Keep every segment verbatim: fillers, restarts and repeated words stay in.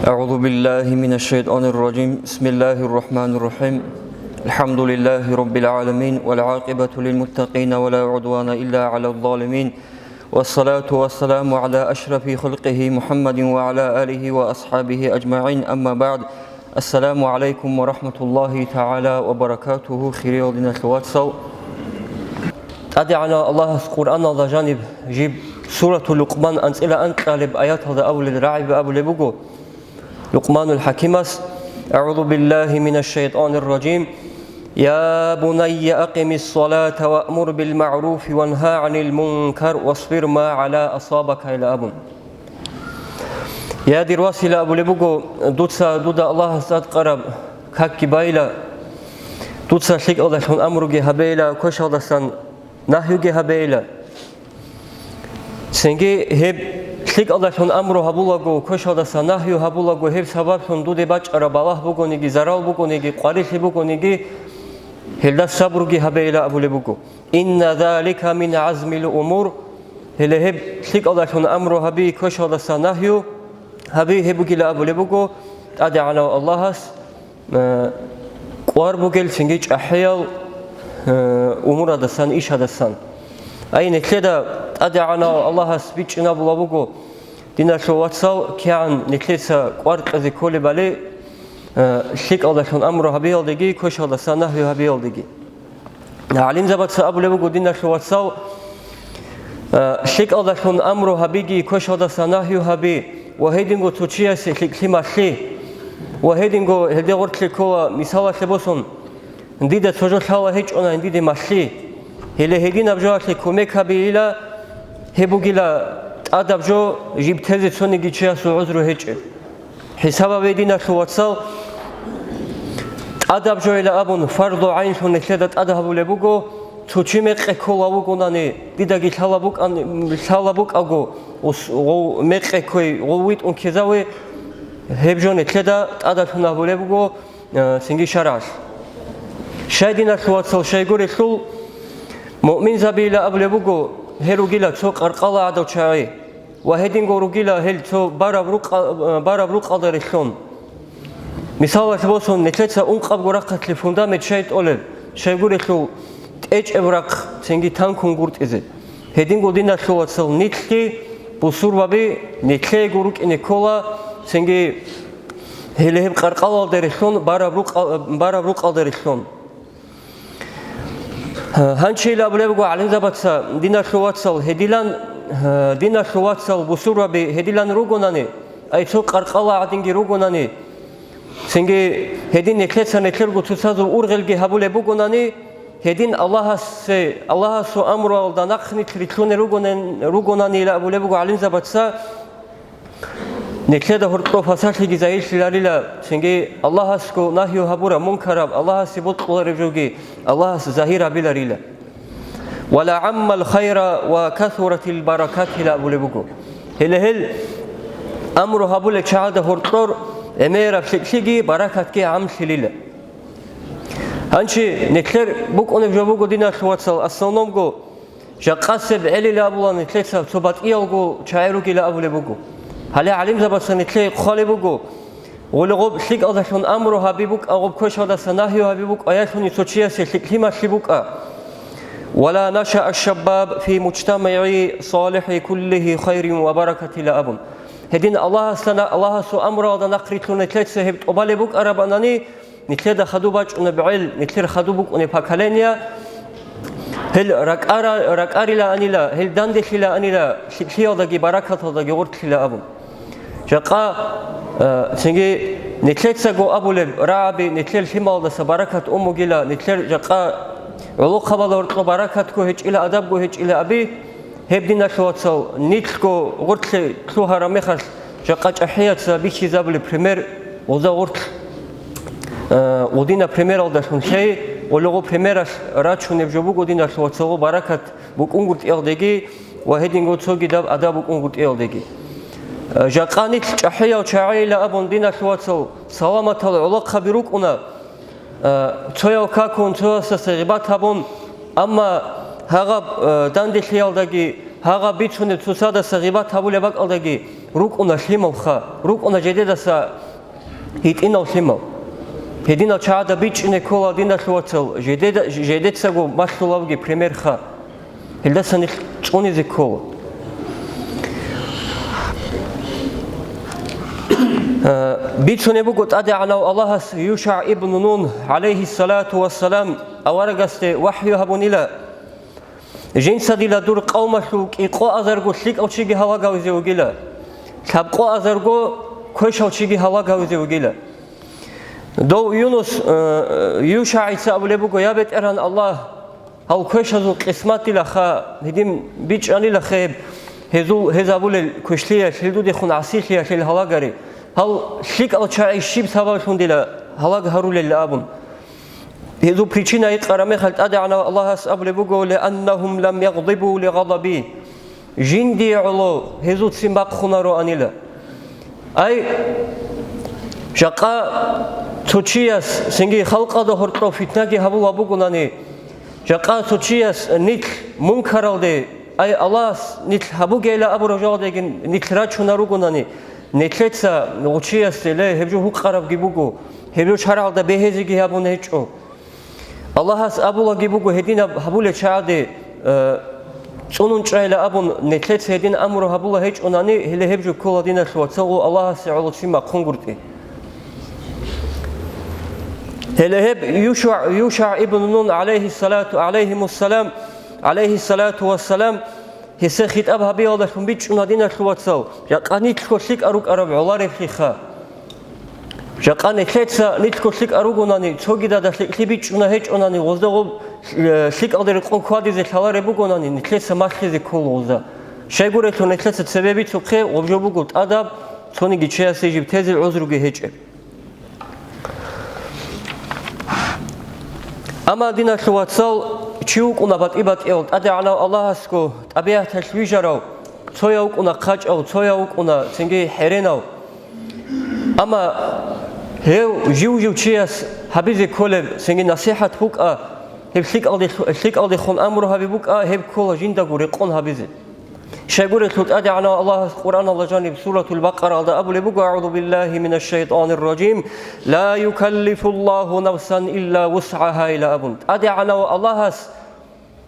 أعوذ بالله من الشيطان الرجيم. بسم الله الرحمن الرحيم. الحمد لله رب العالمين، والعاقبة للمتقين، ولا عدوان إلا على الظالمين، والصلاة والسلام على أشرف خلقه محمد وعلى آله وأصحابه أجمعين. أما بعد. السلام عليكم ورحمة الله تعالى وبركاته. Хириял диналъул вацал. ТӀадегӀанав Аллагьас Къуръаналда жаниб жиб сурату Лукъман анцӀила анкьалеб аяталда абулел рагӀиби абулеб буго. Лукъманул ХӀакимас: أعوذ بالله من الشيطان الرجيم. يا بني أقم الصلاة وأمر بالمعروف وانه عن المنكر واصبر ما على أصابك, ила абун. Я, дир вас, ила абулеб буго, дуца дуда Аллагьас тӀадкъараб какги байила, дуца лъикӀалдалъун амруги гьабейила, квешалдасан нагьюги гьабейила. Цинги гьеб лъикӀалдалъун амру гьабулаго, квешалдаса нагью гьабулаго, гьеб сабаблъун дуде бачӀараб балагь бугониги, зарал бугониги, къварилъи бугониги, гьелда сабруги гьабейила абулеб буго. إن ذلك من عزم الأمور. Гьеле гьеб лъикӀалдалъун амру гьаби, квешалдаса нагью гьаби гьеб бугила абулеб буго ТӀадегӀанав Аллагьас, э, кӀвар бугел цинги чӀахӀиял, э, умурадасан, ишадасан. Ай, нилъеда ТӀадегӀанав Аллагьас бичӀчӀинабула буго, диналъул вацал, кигӀан нилъеца кӀвар кьезе кколебали, э, лъикӀалдалъун амру гьабиялдеги, квешалдаса нагью гьабиялдеги. ГӀалимзабаца абулеб буго, диналъул вацал, э, лъикӀалдалъун амру гьабиги, квешалдаса нагью гьаби ва гьединго цо чиясе лъикӀлъи малъи ва гьединго гьелде гъорлъе ккола, мисалалъе босун, дида цо жо лъала гьечӀони диде малъи. Гьеле гьединаб жоялъе кумек гьабейила, гьеб бугила тӀадаб жо жиб тезе цониги чиясул гӀузру гьечӀеб. ХӀисаб гьабе, диналъул вацал, тӀадаб жойила абун, фарду гӀайнлъун нилъеда тӀад гьабулеб буго, цо чи мекъи ккола вугонани, дидаги лъала букӀан-, лъала букӀаго, ус-, гъов мекъи кквей, гъов витӀун ккезаве, гьеб жо нилъеда тӀадалъун гьабулеб буго, э, цинги шаргӀалъ. Щай, диналъул вацал, щайгурелъул, муъминзабийила абулеб буго, гьел ругила цо къаркъала гӀадав чагӀи. Ва гьединго ругила гьел цо бараб рукъа-, бараб рукъалда релълъун. Мисалалъе босун, нилъеца ункъабго рахъалъе фундамент щай тӀолеб, щайгурелъул тӀечӀеб рахъ цинги танкун гуртӀизе. Гьединго, диналъул вацал, нилъги бусурбаби, нилъеего рукӀине ккола цинги гьеле гьеб къаркъалалда релълъун, бараб рукъа-, бараб рукъалда релълъун. Гьанчи ила абулеб буго гӀалимзабаца, диналъул вацал, гьедилан, диналъул вацал бусурбаби гьедилан ругонани, ай цо къаркъала гӀадинги ругонани, цинги гьедин нилъеца нилъерго цоцазул ургъелги гьабулеб бугонани, гьедин Аллагьасе, Аллагьасул амруялда нахъ нилъ рилълъунел ругонан-, ругонани, ила абулеб буго гӀалимзабаца, Нилъеда гьоркьоб пасалъиги загьирлъиларила, цинги Аллагьасго нагью гьабураб, мункараб, Аллагьасе бокьулареб жоги Аллагьас загьир гьабиларила. «Ва ла гӀаммал хайра ва касуратил баракат», ила абулеб буго. Гьеле гьел амру гьабулел чагӀазда гьоркьор гӀемераб лъикӀлъиги баракатги гӀамлъилила. Гьанчи нилъер букӀунеб жо буго, диналъул вацал, основномго, жакъасеб гӀелила абула нилъеца цо батӀиялго чагӀи ругила абулеб буго. Гьале гӀалимзабаца нилъее хъвалеб буго, гъулигъуб лъикӀалдалъун амру гьаби букӀа, гъуб квешалдаса нагью гьаби букӀа, аялъуни цо чиясе лъикӀлъи малъи букӀа. «Ва ла нашаа шабаб фи мужтамагӀи салихӀи куллихи хайрин ва баракатила», абун. Гьедин Аллагьасда, Аллагьасул амруялда нахърилълъун нилъеца гьеб тӀубалеб букӀарабанани, Нилъеда хадуб бачӀунеб гӀел, нилъер хадуб букӀунеб поколение, гьел ракӀара-, ракӀарилаанила, гьел данделъилаанила, лъикӀлъиялдаги баракаталдаги гъоркьила абун. Жакъа, э, цинги нилъецаго абулеб рагӀаби, нилъер лъималдаса баракат ун бугила, нилъер жакъа гӀолохъабала гьоркьо баракатго гьечӀила, адабго гьечӀила аби, Гьеб, диналъул вацал, нилъго гъоркье лъугьараб мехалъ, жакъа чӀахӀияца бихьизабулеб пример, гъоза гъоркь, э, гъудина примералдалъун лъей, гъолого примералъ рачунеб жо буго, диналъул вацал, гъо баракат букӀунгутӀиялдеги ва гьединго цогидаб адаб букӀунгутӀиялдеги. Э, жакъа нилъ чӀахӀиял чагӀейила абун, диналъул вацал, саламатал гӀолохъаби рукӀуна, Э, цояв какун, цоясдаса гъибат гьабун, амма гьагъаб, э, данделъиялдаги, гьагъаб бицунеб цоцадаса гъибат гьабулеб бакӀалдаги, рукӀуна лъималха, рукӀуна жедедаса гьитӀинал лъимал. Гьединал чагӀада бичӀчӀине ккола, диналъул вацал, жедеда-, жедецаго малъулавги примерха. Гьелдаса нилъ цӀунизе ккола. Э, бицунеб буго ТӀадегӀанав Аллагьас ЮшагӀ ибн Нун, гӀалайгьиссалату вассалам, аварагасде вахӀю гьабунила: «Жинца дила дур къавмалъул кӀикъоазарго лъикӀав чиги гьалагавизе вугила, лъабкъоазарго квешав чиги гьалагавизе вугила». Дов Юнус, э, ЮшагӀица абулеб буго: «Я БетӀергьан Аллагь, гьал квешазул къисматилаха, гьедин бичӀчӀанилаха гьеб, гьезул, гьез абулел квешлъиялъ, гьел дудехун гӀасилъиялъ гьел гьалагари. Гьал лъикӀал чагӀи щиб сабаблъун дила гьалаг гьарулел?» абун. Гьезул причина гьикъараб мехалъ ТӀадегӀанав Аллагьас абулеб буго: «Лианнагьум лам ягъдибу лигъадаби». Жиндие гӀоло гьезул ццин бахъунароанила. Ай, жакъа цо чияс цинги халкъалда гьоркьов фитнаги гьабулаб бугонани, жакъа цо чияс нилъ мункаралде, ай, Аллагьас нилъ гьабугейила абураб жоялдеги нилъ рачунар ругонани, нилъеца гъучиясде: «Ле, гьеб жо гьукъарабги буго, гьеб жо шаргӀалда бегьизеги гьабун гьечӀо». Аллагьас абулаги буго гьединаб гьабулел чагӀаде, э, цӀунун чӀайила абун, нилъеца гьедин амру гьабула гьечӀонани, гьеле гьеб жо ккола, диналъул вацал, Аллагьасе гӀоло ццин бахъунгутӀи. Гьеле гьеб ЮшагӀ, ЮшагӀ ибн Нун, гӀалайгьиссалату, гӀалайгьимуссалам, гӀалайгьиссалату вассалам, гьесие хитӀаб гьабиялдалъун бичӀчӀуна, диналъул вацал, жакъа нилъго лъикӀал рукӀараб гӀолареблъиха. Жакъа нилъеца нилъго лъикӀал ругонани, цогидада лъикӀлъи бичӀчӀуна гьечӀонани, гъозда гъоб, э, лъикӀалде рекъон хьвадизе лъалареб бугонани, нилъеца малъизе ккола гъозда. Щайгурелъул нилъеца цебе бицухъе, гъоб жо буго тӀадаб, цониги чиясе жиб тезе гӀузруги гьечӀеб. Амма, диналъул вацал, чи вукӀуна батӀи-батӀияв, ТӀадегӀанав Аллагьасго тӀабигӀаталъ вижарав, цояв вукӀуна хъачӀав, цояв вукӀуна цинги хӀеренав. Амма гьев жив-жив чияс гьабизе кколеб цинги насихӀат букӀа, гьеб лъикӀалде-, лъикӀалдехун амру гьаби букӀа, гьеб ккола жиндаго рекъон гьабизе. Щайгурелъул ТӀадегӀанав Аллагьас Къуръаналда жаниб Суратул Бакъараялда абулеб буго: «АгӀузу биллагьи минаш шайтӀанир ражим. Ла юкаллифуллагьу нафсан илла вусгӀагьа», — ила абун. ТӀадегӀанав Аллагьас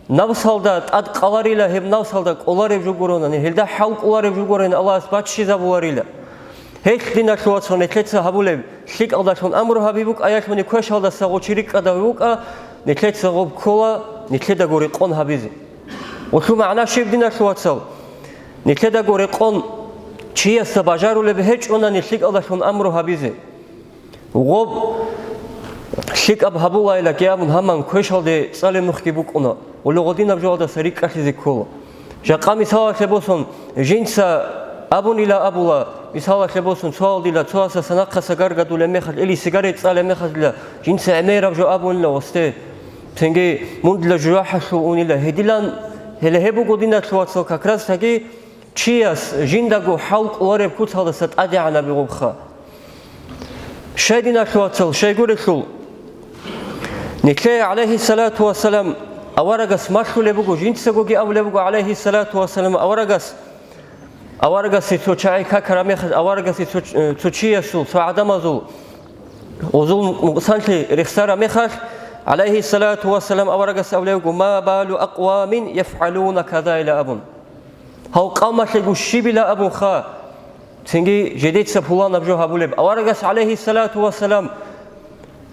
нафсалда тӀад къаларила, гьеб нафсалда кӀолареб жо гуронани, гьелда хӀал кӀолареб жо гуронани Аллагьас баччизабуларила. Гьелъ, диналъул вацал, нилъеца гьабулеб, лъикӀалдалъун амру гьаби букӀа, ялъуни квешалдаса гъов чи рикӀкӀадав вукӀа, нилъеца гъоб ккола нилъедаго рекъон гьабизе. Гъулъул магӀна щиб, диналъул вацал? Нилъедаго рекъон чиясда бажарулеб гьечӀонани лъикӀалдалъун амру гьабизе. Гъоб лъикӀаб гьабулайила кӀиабун гьаман квешалде цӀалеб нухги букӀуна, гъуллу гъодинаб жоялдаса рикӀкӀалъизе ккола. Жакъа мисалалъе босун, жинца абунила абула, мисалалъе босун, цоял дила, цоясда санахъаса гаргадулеб мехалъ или сигарет цӀалеб мехалъила, жинца гӀемераб жо абунила гъосде, цинги мун дила жужахӀалъув унила гьедилан, гьеле гьеб буго, диналъул вацал, как раз таги чияс жиндаго хӀал кӀолареб куцалдаса тӀадегӀанаби гъобха. Щай, диналъул вацал, щайгурелъул, нилъее, гӀалайгьиссалату вассалам, аварагас малъулеб буго, жинцагоги абулеб буго, гӀалайгьиссалату вассалам, аварагас, аварагасе цо чагӀи какараб мехалъ, аварагасе цо, цо чиясул, цо гӀадамазул гъозул нукъсанлъи рехсараб мехалъ, гӀалайгьиссалату вассалам, аварагас абулеб буго: «Ма балу акъвамин яфгӀалуна каза», — ила абун. Гьав къавмалъего щибила абунха, цинги жедеца пуланаб жо гьабулеб. Аварагас, гӀалайгьиссалату вассалам,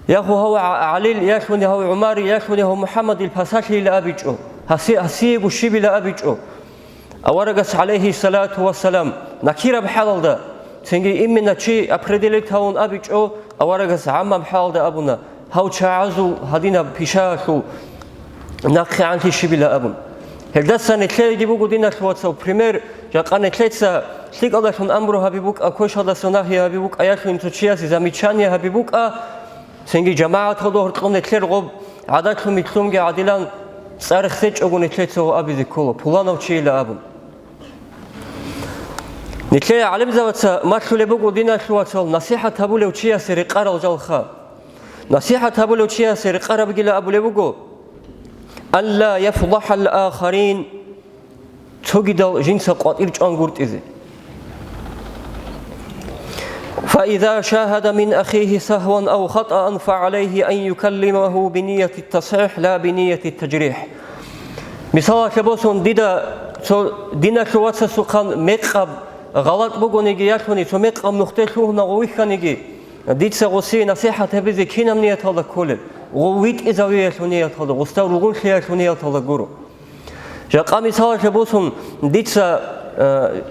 я гьав ГӀа-, ГӀалил, ялъуни гьав ГӀумарил, ялъуни гьав МухӀаммадил пасалъийила абичӀо, гьаси-, гьасиего щибила абичӀо. Аварагас, гӀалайгьиссалату вассалам, накираб хӀалалда, цинги именно чи определить гьавун абичӀо, аварагас гӀаммаб хӀалалда абуна, гьав чагӀазул гьадинаб пишаялъул нахъегӀанлъи щибила абун. Гьелдаса нилъееги буго, диналъул вацал, пример, жакъа нилъеца лъикӀалдалъун амру гьаби букӀа, квешалдаса нагьи гьаби букӀа, ялъуни цо чиясе замечание гьаби букӀа, цинги жамагӀаталда гьоркьоб нилъер гъоб гӀадатлъун-митлъунги гӀадилан цӀар хсечӀого нилъеца гьав абизе ккола, пуланав чийила абун. Нилъее гӀалимзабаца малъулеб буго, диналъул вацал, насихӀат гьабулев чиясе рекъарал жалха. НасихӀат гьабулев чиясе рекъарабгила абулеб буго: «Алла яфдахӀал ахарин», цогидал жинца къватӀир чӀван гуртӀизе. إذا شاهد من أخيه سهوا أو خطأ فعليه أن يكلمه بنية التصحيح لا بنية التجريح. Мисалалъе босун, дида цо диналъул вацасухъан мекъаб гъалатӀ бугониги ялъуни, цо мекъаб нухде лъугьунагъо вихьаниги, дица гъосие насихӀат гьабизе кинаб нияталда кколеб? Гъов витӀизавиялъул нияталда, гъосда ругъунлъиялъул нияталда гуро. Жакъа мисалалъе босун, дица, э,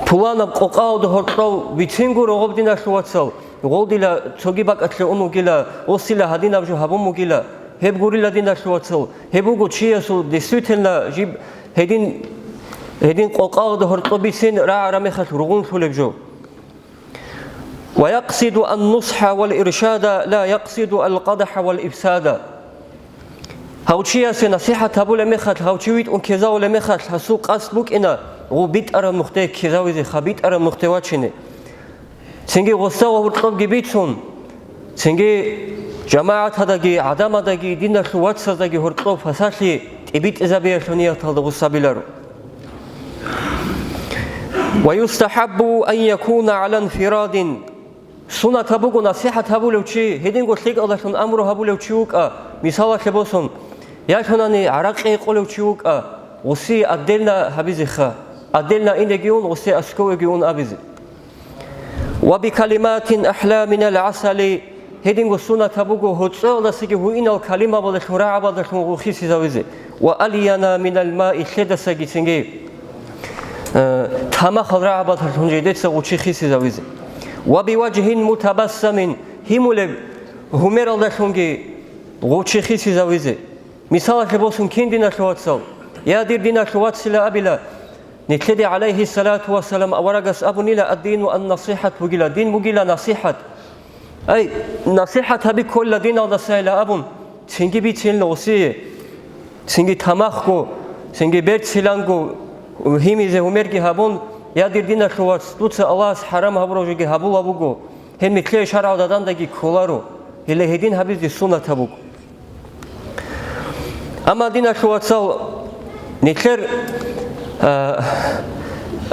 пуланаб къокъаялда гьоркьов бицин гуро гъоб диналъул вацал, гъолдила цоги бакӀалъе ун вугила, осила гьадинаб жо гьабун бугила, гьеб гурила диналъул вацал, гьеб буго чиясул действительно жиб гьедин, гьедин къокъаялда гьоркьов бицин рагӀараб мехалъ ругъунлъулеб жо. ويقصد النصح والإرشاد لا يقصد القدح والإفساد. Гьав чиясе насихӀат гьабулеб мехалъ, гьав чи витӀун ккезавулеб мехалъ, гьасул къасд букӀина гъов битӀараб нухде ккезавизе, ха битӀараб нухде вачине. Цинги гъосда гьоркьобги бицун, цинги жамагӀатадаги, гӀадамадаги, диналъул вацаздаги гьоркьоб фасалъи тӀибитӀизабиялъул нияталда гъос гьабиларо. ويستحب أن يكون على انفراد. Сунатаб буго насихӀат гьабулев чи, гьединго лъикӀалдалъун амру гьабулев чи вукӀа, мисалалъе босун, ялъунани гӀаракъи гьекъолев чи вукӀа, гъосие отдельно гьабизеха, отдельно инеги ун, гъосие аскӀовеги ун абизе. وبكلمات أحلى من العسل. Гьединго сунатаб буго гьоцӀоялдасаги гьуинал калимабаздалъун, рагӀабаздалъун гъов хисизавизе. وألين من الماء. Лъедасаги цинги, э, тамахал рагӀабаздалъун жидеца гъов чи хисизавизе. وبوجه متبسم. Гьимулеб гьумералдалъунги гъов чи хисизавизе. Мисалалъе босун, кин диналъул вацал? Я, дир диналъул вацила абила, нилъеде, гӀалайгьиссалату вассалам, аварагас абунила, الدين النصيحة бугила, дин бугила насихӀат. Ай, насихӀат гьаби кколила диналдасайила абун, цинги бицинила гъосие, цинги тамахго, цинги берциланго гьимизе гьумерги гьабун, я, дир диналъул вац, дуца Аллагьас хӀарам гьабураб жоги гьабулаб буго, гьеб нилъее шаргӀалда дандаги кколаро, гьеле гьедин гьабизе сунатаб буго. Амма, диналъул вацал, нилъер, а,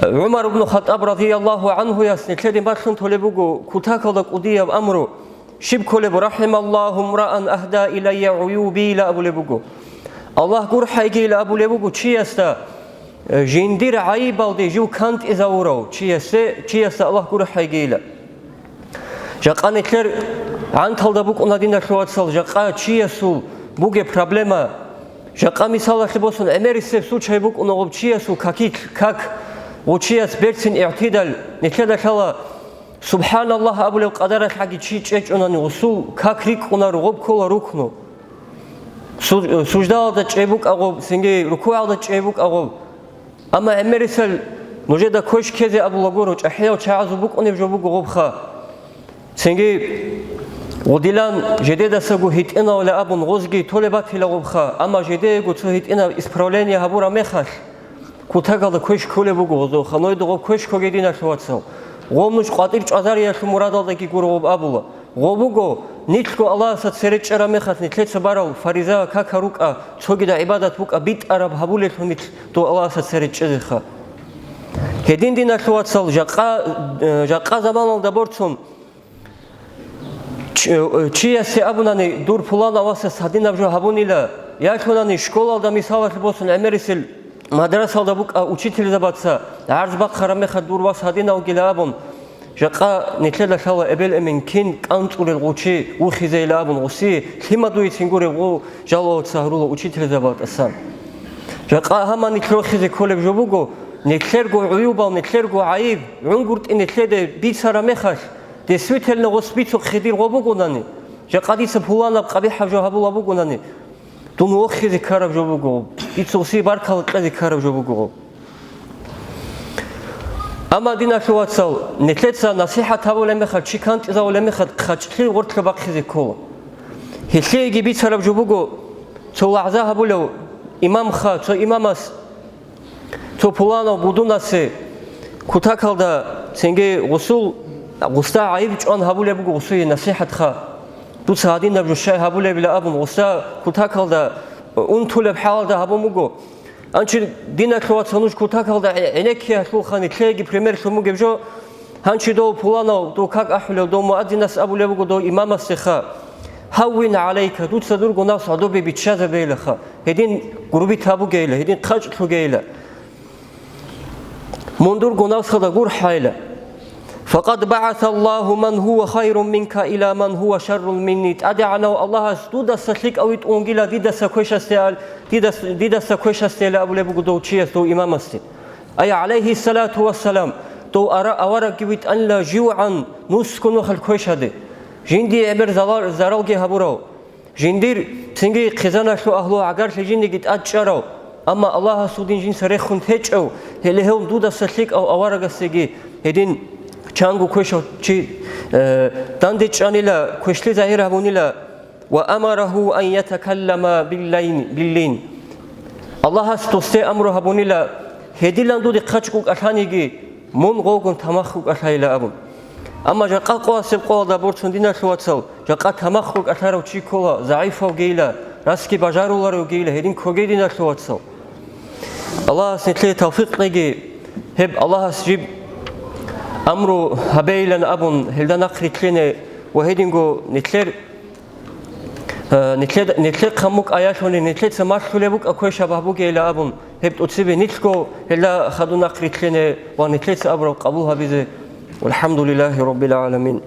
ГӀумар ибн Хаттаб радияллагьу гӀанхуяс нилъеде бахъун толеб буго кутакалда кӀудияб амру, щиб кколеб, رحم الله امرأ أهدى إلي عيوبي ила абулеб буго. Аллагь гурхӀайгийила абулеб буго чиясда, э, жиндир гӀайибалде жив кантӀизавурав чиясе, чиясда Аллагь гурхӀайгийила. Жакъа нилъер гӀанталда букӀуна, диналъул вацал, жакъа чиясул бугеб проблема. Жакъа мисалалъе босун, гӀемерисеб случай букӀуна гъоб чиясул какилъ, как, гъов чияс берцин игӀтидал, нилъеда лъала «СубхӀаналлагь» абулеб къадаралъ гӀаги чи чӀечӀунани, гъосул как рикӀкӀунаро, гъоб ккола рукну. Су-, суждалда чӀей букӀа гъоб, цинги рукугӀалда чӀей букӀа гъоб. Амма гӀемерисел нужеда квеш ккезе абула гуро, чӀахӀиял чагӀазул букӀунеб жо буго гъобха. Цинги гъудилан жедедасаго гьитӀинавли абун гъозги толеб батила гъобха, амма жедего цо гьитӀинаб исправление гьабураб мехалъ, кутакалда квеш кколеб буго гъозухъа, нойда гъоб квеш ккоге, диналъул вацал. Гъоб нуж къватӀир чӀвазариялъул мурадалдаги гуро гъоб абула. Гъоб буго, нилъго Аллагьасда цере чӀараб мехалъ нилъеца барал фариза какал рукӀа, цогидал гӀибадат букӀа, битӀараб гьабулелъул нилъ дов Аллагьасда цере чӀезеха. Гьедин, диналъул вацал, жакъа, э, жакъа заманалда борцун, чи-, э, чиясе абунани, дур пуланав васас гьадинаб жо гьабунила, ялъунани школалда, мисалалъе босун, гӀемерисел мадрасалда букӀа учительзабаца гӀарз бахъараб мехалъ дур вас гьадинавгила абун, жакъа нилъеда лъала эбел-эмен кин кӀанцӀулел гъов чи вухизейила абун, гъосие лъимадуйицин гуреб гъов жалаваца гьарула учительзабалтасан. Жакъа гьаман нилъ рохизе кколеб жо буго, нилъерго гӀуюбал, нилъерго гӀайиб, гӀунгуртӀи нилъеде бицараб мехалъ, действительно гъос бицухъе дир гъо бугонани, жакъа дица пуланаб къабихӀаб жо гьабула бугонани, дун вохизе ккараб жо буго, дица гъосие баркала кьезе ккараб жо буго. Амма, диналъул вацал, нилъеца насихӀат гьабулеб мехалъ, чи кантӀизавулеб мехалъ, хъачӀлъи гъорлъа бахъизе ккола. Гьелъиеги бицараб жо буго, цо вагӀза гьабулев имамха, цо имамас цо пуланав будунасе кутакалда цинги гъусул, гъусда гӀайиб чӀван гьабулеб буго гъусие насихӀатха. Дуца гьадинаб жо щай гьабулебила абун, гъусда кутакалда унтулеб хӀалалда гьабун буго. Анчи, диналъул вацал, нуж кутакалда гӀе-, гӀенеккиялъулха нилъееги примерлъун бугеб жо, Гьанчи дов пуланав, дов как ахӀулев, дов муаддинас абулеб буго дов имамасдеха: «Гьаввин гӀалайка, дуца дур гунагьас гӀодобе биччазабейилаха, гьедин гурбит гьабугейила, гьедин хъачӀлъугейила. Мун дур гунагьасда гурхӀайила. Факъад багӀасаллагьу ман гьува хайрун минка ила ман гьува шаррун минни». ТӀадегӀанав Аллагьас дудаса лъикӀав витӀун вугила дидаса квешасде ал-, дидас-, дидаса квешасдейила абулеб буго дов чияс дов имамасде. Ай, гӀалайгьиссалату вассалам, дов ара-, аварагги витӀанила живгӀан нусго нухалъ квешаде, жиндие гӀемер залал-, заралги гьабурав, жиндир цинги хъизаналъул агьлу гӀагарлъи жиндиги тӀадчӀарав, амма Аллагьасул дин жинца рехун течӀев, гьеле гьев дудаса лъикӀав аварагасеги гьедин чанго квешав чи, э, дандечӀанила, квешлъи загьир гьабунила. «Ва амарагьу ан ятакаллама биллайн-, биллин». Аллагьас досде амру гьабунила, гьедилан дуде хъачӀ кӀукӀалъаниги, мун гъовгун тамахъ кӀукӀалъайила абун. Амма жакъа къоасеб къоялда борцун, диналъул вацал, жакъа тамахъ кӀукӀалъарав чи ккола, загӀипав гейила, расги бажаруларев гейила, гьедин ккоге, диналъул вацал. Аллагьас нилъее тавфикъ кьеги, гьеб Аллагьас жиб амру гьабейилан абун, гьелда нахъ рилълъине ва гьединго нилъер Э, нилъед-, нилъехъан букӀа аялъуни, нилъеца малъулеб букӀа квешаб гьабугейила абун, гьеб тӀоцебе нилъго гьелда хадуб нахъ рилълъине ва нилъеца абураб къабул гьабизе. ВалхӀамдулиллагьи раббил гӀаламин.